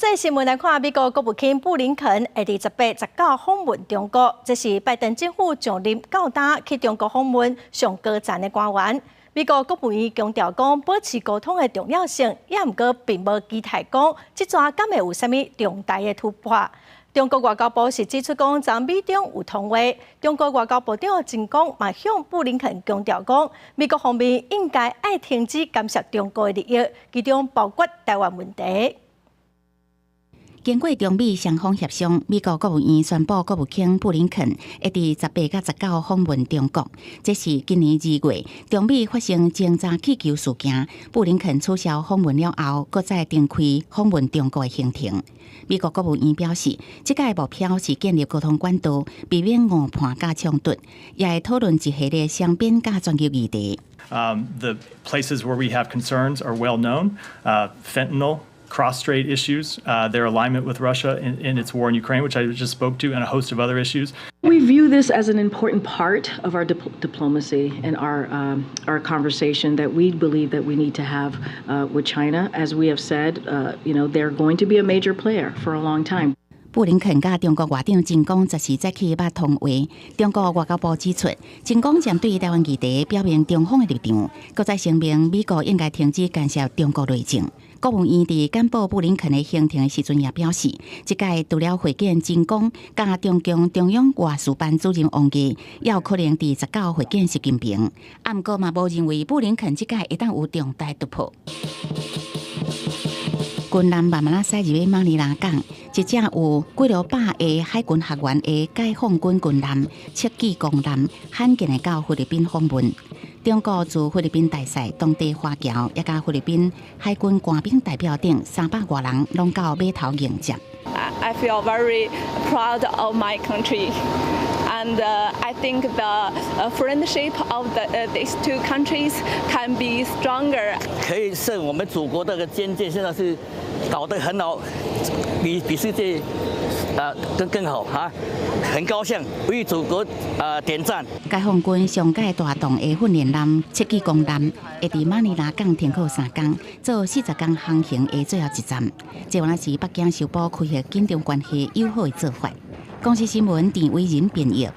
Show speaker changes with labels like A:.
A: 際新聞來看，美國國務卿布林肯會佇18、19訪問中國，這是拜登政府上任到今去中國訪問上高層的官員。美國國務院強調講，保持溝通的重要性，也毋過並無期待講，這逝敢會有啥物重大的突破。中國外交部是指出講，昨美中有通話。中國外交部長秦剛嘛向布林肯強調講，美國方面應該愛停止干涉中國的利益，其中包括台灣問題。
B: 經過中美雙方協商，美國國務院宣布，國務卿布林肯會佇18佮19訪問中國。這是今年2月中美發生偵察氣球事件，布林肯取消訪問了後，閣再重開訪問中國的行程。美國國務院表示，這擺目標是建立溝通管道，避免誤判佮衝突，也會討論一系列雙邊佮全球議題。
C: The places where we have concerns are well known. Fentanyl, cross-strait issues, their alignment with Russia in its war in Ukraine, which I just spoke to, and a host of other issues.
D: We view this as an important part of our diplomacy and our conversation that we believe that we need to have with China. As we have said, they're going to be a major player for a long time.
B: 布林肯佮中國外長秦剛14早起捌通話，中國外交部指出，秦剛針對台灣議題表明中方的立場，閣再聲明美國應該停止干涉中國內政。國務院佇簡報布林肯的行程的時陣也表示，這擺除了會見秦剛佮中共中央外事辦主任王毅，也有可能佇十九會見習近平。啊，毋過嘛無認為布林肯這擺會當有重大突破。軍艦慢慢仔駛入去馬尼拉港，一隻有幾落百个海軍學員的解放軍軍艦赤麂公艦，罕見的到菲律賓訪問。中國駐菲律賓大使、當地華僑，也佮菲律賓海軍官兵代表等300外人，攏到碼頭迎接。
E: I feel very proud of my country, and I think the friendship of these two countries can be stronger.
F: 可以是我們祖國這個軍艦現在是搞得很好，比世界啊更好啊，很高興為祖國啊點讚。
B: 解放軍上蓋大動的訓練艦赤麂公艦，會佇馬尼拉港停靠3工，做40工航行的最後一站。這原來是北京修補開合緊張關係友好的做法。公視新聞陳偉仁編譯。